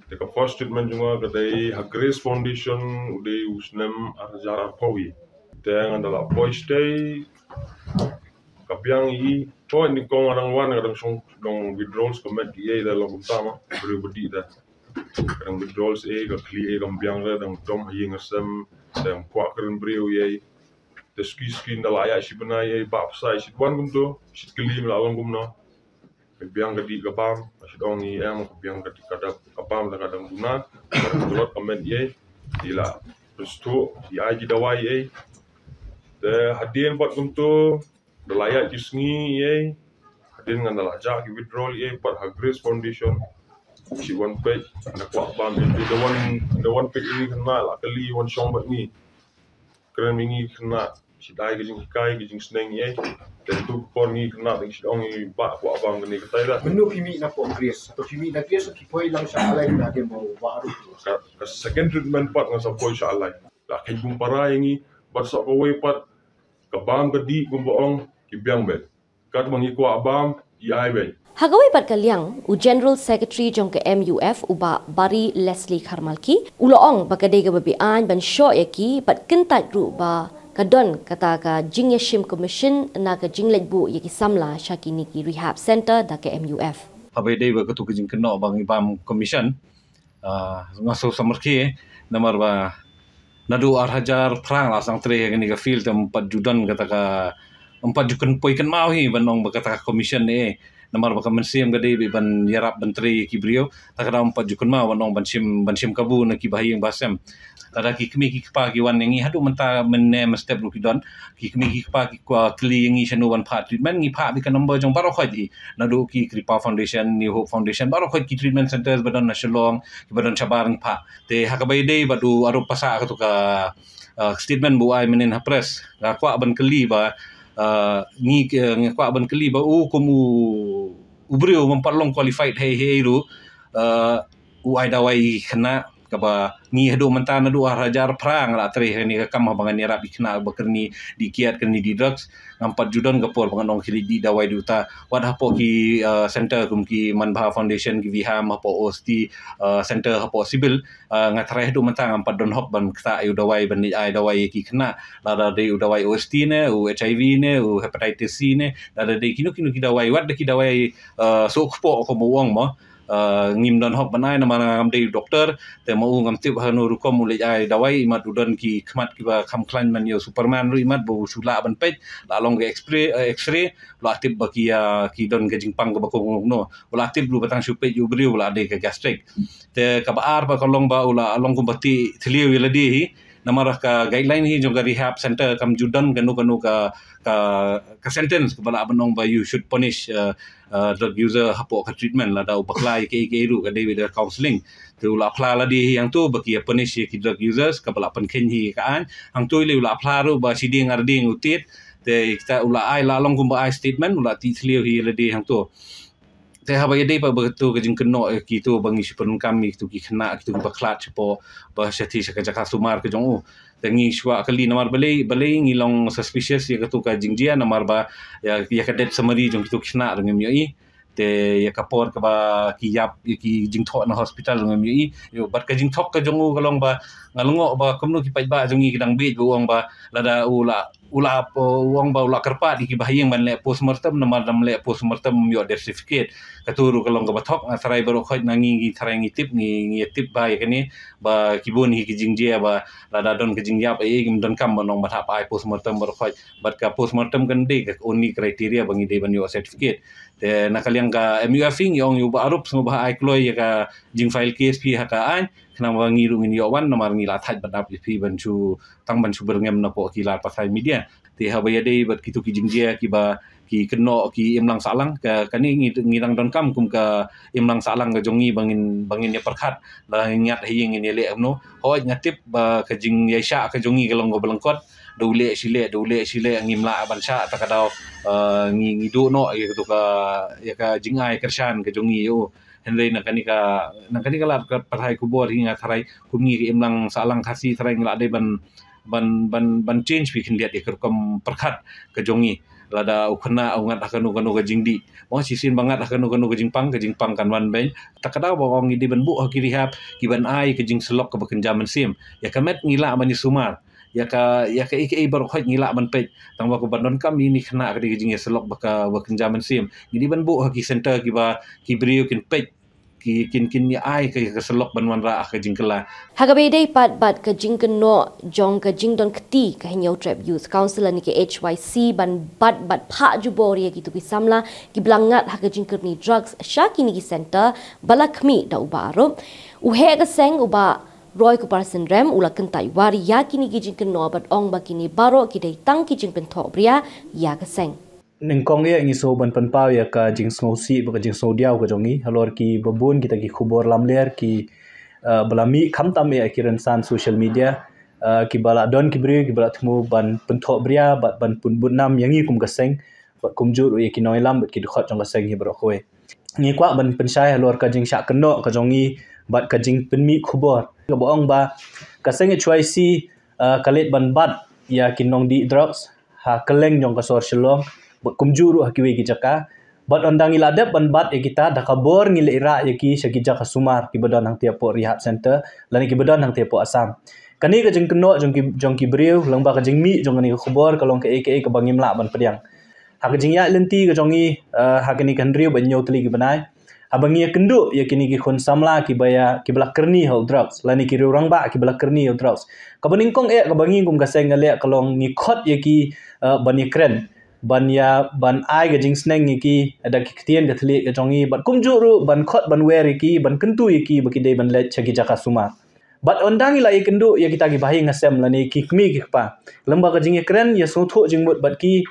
Te ka first treatment jong nga ka dei ha Grace Foundation, u dei u snem ar hajar arphew. Te ngan da la poi shatei, ka biang i, poi nyngkong nga dang wan, nga dang shong, dang withdrawals, ka met ki ei da long kumta ma, briew ba dih da. Ka dang withdrawals ei, ka khlieh ei kam biang da, dang dom ha ïing ha sem, dang kwah kren briew ei. Te suki suki nda la ïaid shi bnai ei, bah Passah i shit wan kumto, shit kylli me la long kumno. Ka biang ka dih ka bam, ka shit ong i em, ka biang ka dih ka dap ka bam da ka dang duna, ka dang tlot ka met ei, i la pynsthuh, i ai ki dawai ei. Te hadien pat kumto, da la ïaid ki sngi ei, hadien ngan da la jah ki withdrawal ei, pat ha Grace Foundation. Shit wan peit, da kwah bam ei, da wan, da wan peit ei khynnah, la kylli wan shong bad ngi. Kren ma ngi khynnah, shit ai ka jinghikai, ka jingsneng ei. Te tu ka por ngi khynnah, te shit ong i bah kwah bam kane katai da. Mynno phi mih na pok Grace, to phi mih na Grace, ki poi lang sha Alai na dem ba ba ruh. Ka, ka second treatment pat nga sa poi sha Alai. La kheiñ bym para ïa ngi, bad sa kawei pat, ka bam ka dih kumba ong, ki biang beit. Katba ngi kwah bam, i ai beit. Ha kawei pat ka liang, u General Secretary jong ka M U F, u Bah Barry Leslie Kharmalki, u la ong ba ka dei kaba be-aiñ ban shoh ïa ki, bad kyntait ruh ba ka don kata ka jingïashim commission na ka jingleit buh ïa ki samla sha kine ki rehab center da ka M U F. Haba ïadei bad katu ka jingkynnoh ba ngi bam commission, ah, nga sngewsih markei, namar ba naduh ar hajar phra nga la sdang trei ha kane ka field, te ym pat ju don kata ka, ym pat ju kynpoi kynmaw hi ban ong ba kata ka commission eh. Namar ba ka mynsiem ka dei beit ban ïarap ban trei ïa ki briew, te ka dei ym pat ju kynmaw ban ong ban shim, ban shim kabu na kiba ha ïing ba ha sem. Lada ki kmie ki kpa ki wan ïa ngi, haduh mynta mynne mynstep ruh ki don, ki kmie ki kpa ki kwah kylli ïa ngi shano ban phah treatment, ngi phah beit ka number jong baroh khoit hi. Naduh ki Kripa Foundation, New Hope Foundation, baroh khoit ki treatment centers ba don na Shillong, kiba don shabar ngi phah. Te ha kaba ïadei bad u Arup Passah katu ka, ah, statement ba u ai mynhynnin ha press, nga kwah ban kylli ba, ah, ngi, eh, nga kwah ban kylli ba u kum u, u briew ba ym pat long qualified hei hei ruh, ah, u ai dawai ïa ki khynnah, kaba ngi haduh mynta naduh ar hajar phra nga la trei ha kane ka kam, haba ngan ïarap ïa ki khynnah ba kyrni dih kiad, kyrni dih drugs, ngam pat ju don ka por ba ngan ong khie leit dih dawai da uta. Wat hapoh ki, ah, center kum ki Manbha Foundation, ki Viham, hapoh O S T, ah, center hapoh Civil, ah, nga tharai haduh mynta ngam pat don hok ban ktah ïa u dawai, ban leit ai dawai ïa ki khynnah. Lada dei u dawai O S T ne, u H I V ne, u hepatitis C ne, lada dei kino kino ki dawai, wat da ki dawai, ah, suk kpoh kum u ong mo. Ah, ngim don hok ban ai namar ngam dei u doktor, te ma u ngam tip hano rukom u leit ai dawai, imat u don ki khmat kiba kham khlaiñ ban ïoh Superman ruh imat, ba u shu lah ban peit, la long ka X-ray, eh, X-ray, u la tip ba ki, ah, ki don ka jingpang kaba kumno kumno. U la tip ruh ba tang shu peit ïa u briew u la dei ka gastric. Te kaba ar pat ka long ba u la long kumba tih thliew ïa lade hi, namar ka guideline hi jong ka rehab center kam ju don kano kano ka, ka, ka sentence kaba lah ban ong ba you should punish, uh, uh, drug user hapoh ka treatment. Lada u bakla ïa kiei kiei ruh ka dei beit da counselling. Te u la phla lade hi hangto ba ki ïa punish ïa ki drug users, kaba la pynkheiñ hi ka aiñ. Hangto lei u la phla ruh ba shi dieng ar dieng u tied. Te kita u la ai, la long kumba ai statement, u la tih thliew hi ïa lade hangto. Te haba ïadei pat bad katu ka jingkynnoh, eh, kitu ba ngi shu pyndonkam ïa kitu ki khynnah, kitu kiba khlad shapoh, ba sha thie sha ka jaka sumar ka jong u. Te ngi shu kwah kylli namar balei, balei ngi long suspicious ïa katu ka jingjia, namar ba ïa, ïa ka death summary jong kitu ki khynnah ruh ngim ïohi. Te ïa ka por kaba ki ïap, ïa ki jingthoh na hospital ruh ngim ïohi. Ïoh, bad ka jingthok ka jong u ka long ba nga lyngngoh ba kumno ki paidbah jong ngi ki dang bieit ba u ong ba lada u la u la, u ong ba u la kyrpad ïa kiba ha ïing ban leh postmortem, namar da ym leh postmortem ym ïoh death certificate. Katu ruh ka long kaba thok. Nga tharai baroh khoit na ngi, ngi tharai ngi tip, ngi, ngi tip ba ïa kane, ba ki bun hi ki jingjia ba lada don ka jingïap ei ei ngim donkam ban ong ban hap ai postmortem baroh khoit. Bad ka postmortem kan dei ka only criteria ba ngi dei ban ïoh certificate. Te na ka liang ka M U F ngi ong ïa u Bah Arup sngewbha ai kloi ïa ka jingfile case phi ha ka aiñ, khnang ba ngi ruh ngin ïoh wan, namar ngi la thait ban ap ïa phi ban shu, tang ban shu byrngem napoh ki lad pathai media. Te haba ïadei bad kitu ki jingjia kiba ki kynnoh ki imlang sahlang, ka, kane ngi, ngi dang donkam kum ka imlang sahlang ka jong ngi ba ngin, ba ngin ïa pyrkhat, ba ngin ñiad ha ïing ngin ïa leh kumno. Hooid nga tip ba ka jingïaishah ka jong ngi ka long kaba lyngkot, da u leh shi leh, da u leh shi leh, ngim lah ban shah, ta ka daw, eh, ngi, ngi duh noh ïa katu ka, ïa ka jingai kyrshan ka jong ngi ïa u. Hynrei na kane ka, na kane ka lad ka pathai khubor hi nga tharai kum ngi ka imlang sahlang Khasi tharai ngi lah dei ban, ban, ban, ban change phi khyndiat ïa ka rukom pyrkhat ka jong ngi. Lada u khynnah u ngat ha kano kano ka jingdih, mo, shisien ba ngat ha kano kano ka jingpang, ka jingpang kan wan beiñ. Ta ka daw ba ong ngi dei ban buh ha ki rehab ki ban ai ka jingsyllok kaba kynja mynsiem. Ïa ka met ngi lah ban ïa sumar, ïa ka, ïa ka ei ka ei baroh khoit ngi lah ban peit. Tang ba ka ban donkam ïa kine ki khynnah ka dei ka jingïasyllok ba ka, ba kynja mynsiem. Ngi dei ban buh ha ki center kiba ki briew kin peit, ki, kin, kin ïa ai ka, ka syllok ban wanrah ha ka jingkylla. Ha kaba ïadei pat bad ka jingkynnoh jong ka jingdon kti ka Hynñiewtrep Youth Council lane ka H Y C ban bat bad phah jubor ïa kitu ki samla kiba la ngat ha ka jingkyrni drugs sha kine ki center ba la khmih da u Bah Arup, u heh ka seng u Bah Roy Kupar Synrem u la kyntait wari ïa kine ki jingkynnoh bad ong ba kine baroh ki dei tang ki jingpynthohbria ïa ka seng. Nyngkong eh ngi sngewbha ban pynpaw ïa ka jingsngewsih bad ka jingsngewdiaw ka jong ngi halor kiba bun kita ki khubor lamler ki, eh, ba la mih khamtam eh ha ki rynsan social media, eh, kiba la don ki briew kiba la thmu ban pynthohbria bad ban pynbud nam ïa ngi kum ka seng bad kumjuh ruh ïa ki nongïalam bad ki dkhot jong ka seng hi baroh kawei. Ngi kwah ban pynshai halor ka jingshah kynnoh ka jong ngi bad ka jingpynmih khubor kaba ong ba ka seng H Y C, ah, ka leit ban bat ïa ki nongdih drugs ha kylleng jong ka sor Shillong kumjuh ruh ha kiwei ki jaka. Bad ynda ngi la dep ban bat ïa kita, da ka bor ngi leit rah ïa ki sha ki jaka sumar kiba don hangtei hapoh rehab center lane kiba don hangtei hapoh Assam. Kane ka jingkynnoh jong ki, jong ki briew lyngba ka jingmih jong kane ka khubor ka long kaei kaei kaba ngim lah ban pdiang. Ha ka jingïaid lynti ka jong ngi, eh, ha kane ka hynriew bad hynñiew tylli ki bnai, haba ngi ïakynduh ïa kine ki khun samla kiba ïa, kiba la kyrni ha u drugs lane ki riew rangbah kiba la kyrni ha u drugs, kaba nyngkong eh kaba ngi kum ka seng ngi leh ka long ngi khot ïa ki, eh, ban ïakren, ban ïa, ban ai ka jingsneng ïa ki da ki ktien ka thylliej ka jong ngi, bad kumjuh ruh ban khot ban wer ïa ki, ban kyntu ïa ki ba ki dei ban leit sha ki jaka sumar. Bad ynda ngi la ïakynduh ïa kita ki bahaïing hasem lane ki kmie ki kpa, lyngba ka jingïakren ïasngewthuh jingmut bad ki,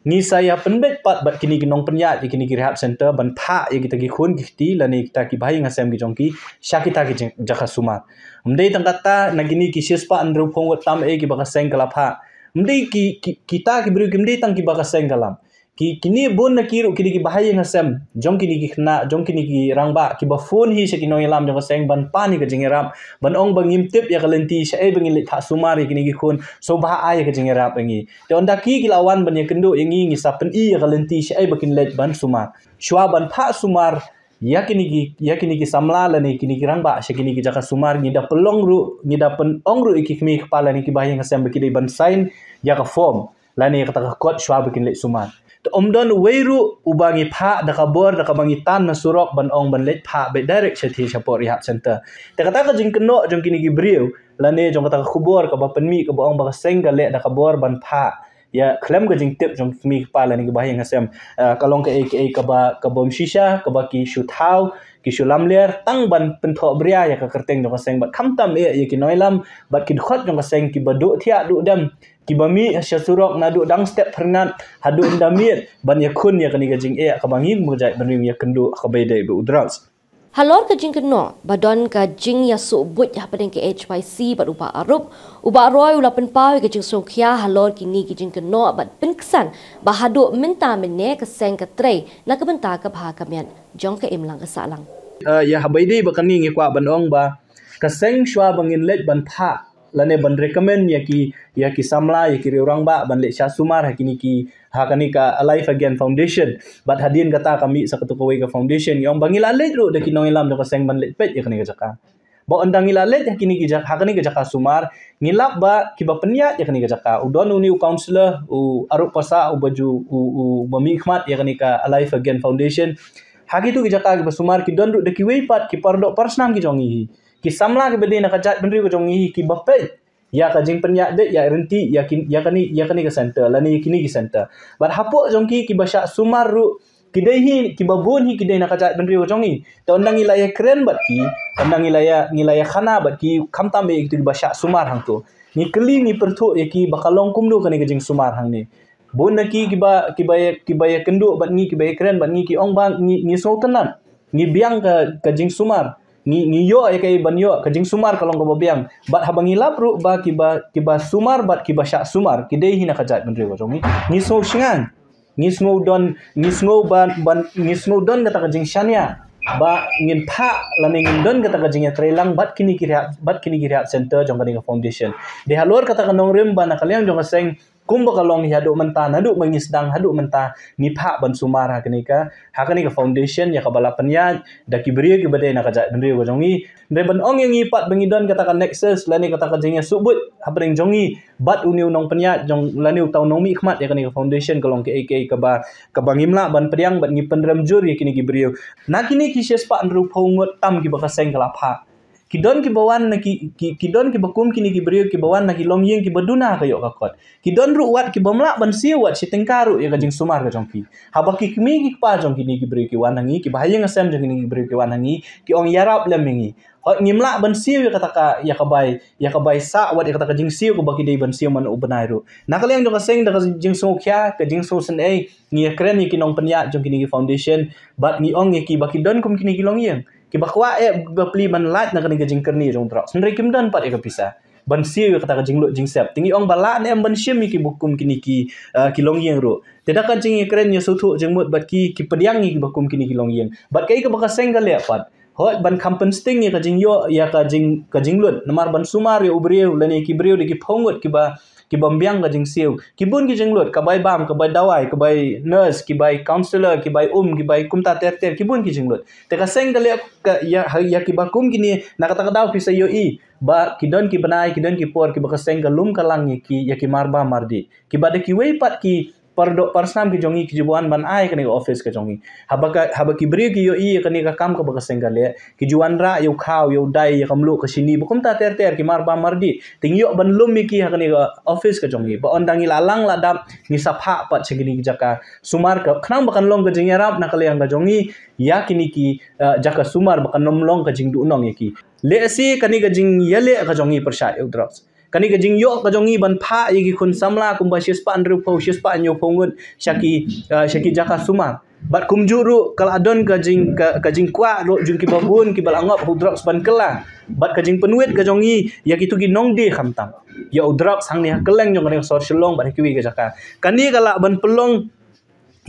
ngi sa ïa pynbeit pat bad kine ki nongpynïaid ïa kine ki rehab center ban phah ïa kita ki khun ki kti lane kita ki bahaïing hasem ki jong ki sha kita ki jing-, jaka sumar. Ym dei tang kata, na kine ki shispah hynriewphew ngut tam eh kiba ka seng ka la phah, ym dei ki, ki, kita ki briew kim dei tang kiba ka seng ka lam. Ki, kine bun na ki ruh kine ki bahaïing hasem jong kine ki khynnah, jong kine ki rangbah, kiba phone hi sha ki nongïalam jong ka seng ban pan ïa ka jingïarap, ban ong ba ngim tip ïa ka lynti shaei ba ngin leit phah sumar ïa kine ki khun, sngewbha ai ïa ka jingïarap ïa ngi. Te ynda ki, ki la wan ban ïakynduh ïa ngi, ngi sa pyni ïa ka lynti shaei ba kin leit ban sumar. Shuwa ban phah sumar ïa kine ki, ïa kine ki samla lane kine ki rangbah sha kine ki jaka sumar, ngi da pynlong ruh, ngi da pynong ruh ïa ki kmie ki kpa lane ki bahaïing hasem ba ki dei ban sign ïa ka form lane ïa kata ka kot shuwa ba kin leit sumar. Te ym don uwei ruh uba ngi phah da ka bor, da kaba ngi tan na surok ban ong ban leit phah beit direct sha thie shapoh rehab center. Te kata ka jingkynnoh jong kine ki briew lane jong kata ka khubor kaba pynmih kaba ong ba ka seng ka leh da ka bor ban phah ïa khlem ka jingtip jong ki kmie ki kpa lane ki bahaïing hasem, eh, ka long kaei kaei kaba, kaba ym shisha, kaba ki shu thaw, ki shu lamler tang ban pynthohbria ïa ka kyrteng jong ka seng, bad khamtam eh ïa ki nongïalam bad ki dkhot jong ka seng kiba duh thiah duh dem, kiba mih sha surok naduh dang step phyrngat haduh ynda miet, ban ïakhun ïa kane ka jingeh kaba ngi kum ka jaitbynriew ngi ïakynduh ha kaba ïadei bad u drugs. Halor ka jingkynnoh ba don ka jingïasuh buit hapdeng ka H Y C bad u Bah Arup, u Bah Roy u la pynpaw ïa ka jingsngewkhia halor kine ki jingkynnoh bad pynksan ba haduh mynta mynne ka seng ka trei na ka bynta ka bha ka miat jong ka imlang ka sahlang. Eh, ïa, haba ïadei bad kane ngi kwah ban ong ba ka seng shuwa ba ngin leit ban phah lane ban recommend ïa ki, ïa ki samla, ïa ki riew rangbah ban leit shah sumar ha kine ki, ha kane ka Alive Again Foundation. Bad hadien kata ka mih sa katto kawei ka foundation, ngi ong ba ngi la leit ruh da ki nongïalam jong ka seng ban leit peit ïa kane ka jaka. Ba ynda ngi la leit ha kine ki jaka, ha kane ka jaka sumar, ngi lap ba kiba pynïaid ïa kane ka jaka, u don une u counsellor, u Arup Passah, uba ju, u, u, uba mihkhmat ïa kane ka Alive Again Foundation. Ha kito ki jaka kiba sumar ki don ruh da kiwei pat ki paradoh parasnam ki jong ngi hi, ki samla kiba dei na ka jaitbynriew ka jong ngi hi, kiba peit ïa ka jingpynïaid beit, ïa ryntih ïa kin, ïa kane, ïa kane ka center lane ïa kine ki center. Bad hapoh jong ki, kiba shah sumar ruh ki dei hi, kiba bun hi ki dei na ka jaitbynriew ka jong ngi. Te ynda ngi la ïakren bad ki, ynda ngi la ïa, ngi la ïakhana bad ki, khamtam eh ïa kito kiba shah sumar hangto, ngi kylli, ngi pyrthuh ïa ki ba ka long kumno kane ka jingsumar hangne. Bun na ki kiba, kiba ïa, kiba ïakynduh bad ngi, kiba ïakren bad ngi, ki ong ba ngi, ngi sngewtynnat, ngi biang ka, ka jingsumar, ngi, ngi ïoh ïa kaei ban ïoh, ka jingsumar ka long kaba biang. Bad haba ngi lap ruh ba kiba, kiba sumar bad kiba shah sumar ki dei hi na ka jaitbynriew ka jong ngi, ngi sngew shngaiñ, ngi sngew don, ngi sngew ban, ban, ngi sngew don kata ka jingshaniah ba ngin phah lane ngin don kata ka jingïatreilang bad kine ki rehab, bad kine ki rehab center jong kane ka foundation. Dei halor kata ka nongrim ba na ka liang jong ka seng, kumba ka long haduh mynta, naduh ba ngi sdang haduh mynta, ngi phah ban sumar ha kane ka, ha kane ka foundation ïa kaba la pynïaid da ki briew kiba dei na ka jaitbynriew ka jong ngi. Hynrei ban ong ïa ngi pat ba ngi don kata ka nexus lane kata ka jingïasuh buit hapdeng jong ngi bad une u nongpynïaid jong, lane uta u nongmihkhmat ïa kane ka foundation, ka long kaei kaei kaba, kaba ngim lah ban pdiang bad ngi pynrem jur ïa kine ki briew. Na kine ki shispah hynriewphew ngut tam kiba ka seng ka la phah, ki don kiba wan na ki, ki, ki don kiba kum kine ki briew kiba wan na ki longïing kiba duna ka ïoh ka kot. Ki don ruh wat kiba ym lah ban siew wat shi tyngka ruh ïa ka jingsumar ka jong ki. Haba ki kmie ki kpa jong kine ki briew ki wan ha ngi, kiba ha ïing ha sem jong kine ki briew ki wan ha ngi, ki ong ïarap lem ïa ngi. Hooid, ngim lah ban siew ïa kata ka, ïa ka bai, ïa ka bai sah wat ïa kata ka jingsiew kaba ki dei ban siew man u bnai ruh. Na ka liang jong ka seng, da ka jingsngewkhia, ka jingsngewsynei, ngi ïakren ïa ki nongpynïaid jong kine ki foundation bad ngi ong ïa ki ba ki don kum kine ki longïing, kiba kwah eh bapli ban lait na kane ka jingkyrni jong drugs, hynrei kim don pat ïa ka pisa ban siew ïa kata ka jinglut jingsep. Te ngi ong ba lah ne em ban shim ïa kiba kum kine ki, ah, ki longïing ruh. Te da ka jingïakren ïasngewthuh jingmut bad ki, ki pdiang ïa kiba kum kine ki longïing. Bad kaei kaba ka seng ka leh pat, hooid, ban kham pynsting ïa ka jingïoh, ïa ka jing, ka jinglut, namar ban sumar ïa u briew lane ki briew da ki phew ngut kiba, ki bym biang ka jingsiew, ki bun ki jinglut, ka bai bam, ka bai dawai, ka bai nurse, ki bai counsellor, ki bai um, ki bai kumta ter ter, ki bun ki jinglut. Te ka seng ka leh ka, ïa, ïa kiba kum kine, na kata ka daw phi sa ïohi ba ki don ki bnai, ki don ki por kiba ka seng ka lum ka lang ïa ki, ïa ki marbam mardih, kiba da kiwei pat ki pardoh parsnam ki jong ngi ki ju wan ban ai kane ka office ka jong ngi. Haba ka, haba ki briew ki ïohi ïa kane ka kam kaba ka seng ka leh, ki ju wanrah ïa u khaw, ïa u dai, ïa ka mluh ka shini, ba kumta ter ter, ki marbam mardih. Te ngi ïoh ban lum ïa ki ha kane ka office ka jong ngi. Ba ynda ngi la lang la dap, ngi sa phah pat sha kine ki jaka sumar, ka khnang ba kan long ka jingïarap na ka liang ka jong ngi ïa kine ki, eh, jaka sumar, ba kan ym long ka jingduhnong ïa ki. Lehse kane ka jingïaleh ka jong ngi pyrshah ïa u drugs, kane ka jingïoh ka jong ngi ban phah ïa ki khun samla kumba shispah hynriewphew, shispah hynñiewphew ngut sha ki, eh, sha ki jaka sumar. Bad kumjuh ruh ka la don ka jing, ka, ka jingkwah ruh jong kiba bun kiba la ngop ha u drugs ban kylla. Bad ka jingpynwit ka jong ngi ïa kito ki nongdie khamtam ïa u drugs hangne ha kylleng jong kane ka sor Shillong bad ha kiwei ki jaka. Kane ka lah ban pynlong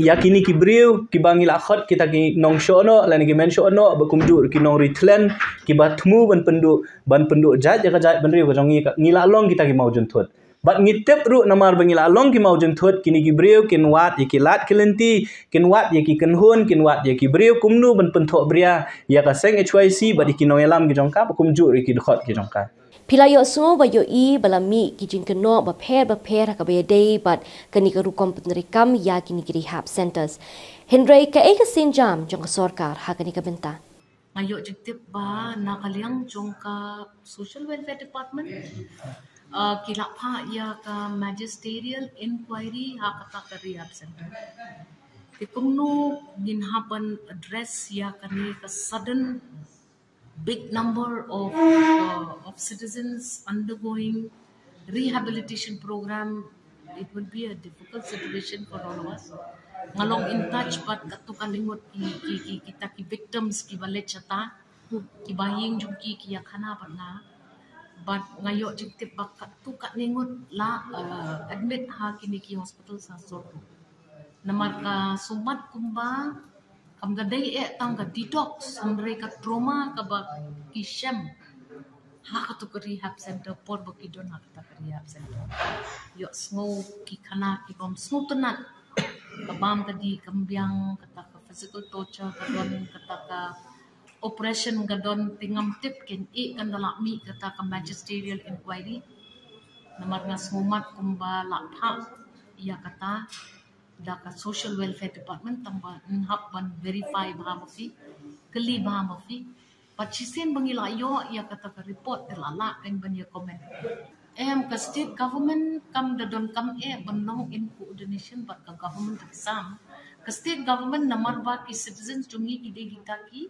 ïa kine ki briew kiba ngi la khot kita ki nongshohnoh lane ki men shohnoh, ba kumjuh ruh ki nongri thlen, kiba thmu ban pynduh, ban pynduh jait ïa ka jaitbynriew ka jong ngi, ka, ngi la long kita ki mawjynthut. Bad ngi tip ruh namar ba ngi la long ki mawjynthut, kine ki briew kin wad ïa ki lad ki lynti, kin wad ïa ki kynhun, kin wad ïa ki briew kumno ban pynthohbria ïa ka seng H Y C bad ïa ki nongïalam ki jong ka, ba kumjuh ruh ïa ki dkhot ki jong ka. Phi la ïohsngew ba ïohi ba la mih ki jingkynnoh bapher bapher ha kaba ïadei bad kane ka rukom pyntreikam ïa kine ki rehab centres. Hynrei kaei ka sienjam jong ka sorkar ha kane ka bynta? Nga ïoh jingtip ba na ka liang jong ka Social Welfare Department, uh, ki la phah ïa ka magisterial inquiry ha kata ka rehab centre. Te kumno ngin hap ban address ïa kane ka sudden big number of, uh, of citizens undergoing rehabilitation program. It will be a difficult situation for all of us. Nga long in touch bad katto katne ngut ki, ki, ki, kita ki victims kiba leit shata, kiba ïing jong ki ki ïakhana bad nga. Bad nga ïoh jingtip ba katto katne ngut la, uh, admit ha kine ki hospital sa sor. Namar ka sumar kumba kam da dei eh tang ka detox, hynrei ka trauma kaba ki shem ha kato ka rehab centre por ba ki don ha kata ka rehab centre. Ïohsngew ki khana ki bym sngewtynnat, ka bam ka dih kam biang, kata ka physical torture ka don, kata ka oppression ka don. Te ngam tip kein eh kan da lah mih kata ka magisterial inquiry. Namar nga sngewmat kumba la phah ïa kata da ka Social Welfare Department, tang ba yn hap ban verify bha ma phi, kylli bha ma phi. Bad shisien ba ngi la ïoh ïa kata ka report te la lah kein ban ïa comment. Em, ka state government kam da donkam eh ban long in coordination bad ka government of Assam. Ka state government namar ba ki citizens jong ngi ki dei kita ki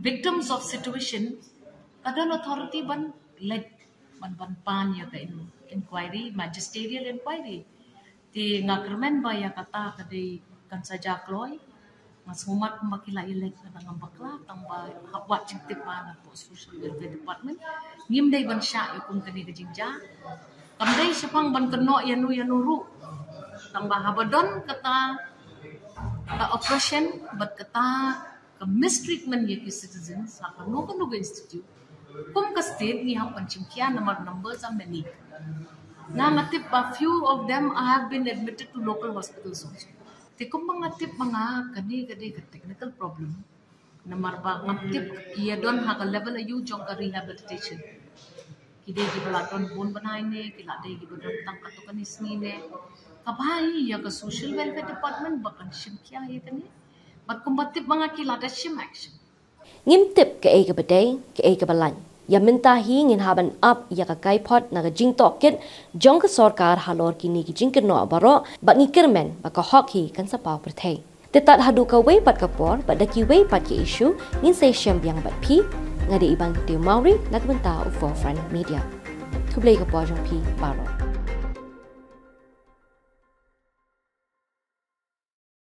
victims of situation, ka don authority ban leit ban, ban pan ïa ka in-, inquiry, magisterial inquiry. Te nga kyrmen ba ïa kata ka dei kan sa ja kloi. Nga sngewmat kumba ki la ïaleit, nga ngam bakla, tang ba hap wad jingtip ba na ka Social Welfare Department ngim dei ban shah ïa kum kane ka jingjia. Kam dei shaphang ban kynnoh ïano ïano ruh, tang ba haba don kata ka oppression bad kata ka mistreatment ïa ki citizens ha kano kano ka institute, kum ka state ngi hap ban shim khia namar numbers are many. Nga, nga tip ba few of them have been admitted to local hospitals also. Te kumba nga tip ma nga kane ka dei ka technical problem. Namar ba ngam tip ïa don ha ka level aïu jong ka rehabilitation. Ki dei kiba la don bun bnai ne ki la dei kiba don tang katto katne sngi ne. Kaba ai ïa ka Social Welfare Department ba kan shim khia ïa kane. Bad kumba tip ma nga ki la da shim action. Ngim tip kaei kaba dei, kaei kaba lait. Ïa mynta hi ngin hap ban ap ïa ka kaiphod na ka jingtohkit jong ka sorkar halor kine ki jingkynnoh baroh, bad ngi kyrmen ba ka hok hi kan sa paw pyrthei. Te tad haduh kawei pat ka por bad da kiwei pat ki issue, ngin sa ïashem biang bad phi. Nga dei Iban Tewmawri na ka bynta u Forefront Media. Khublei ka por jong phi baroh.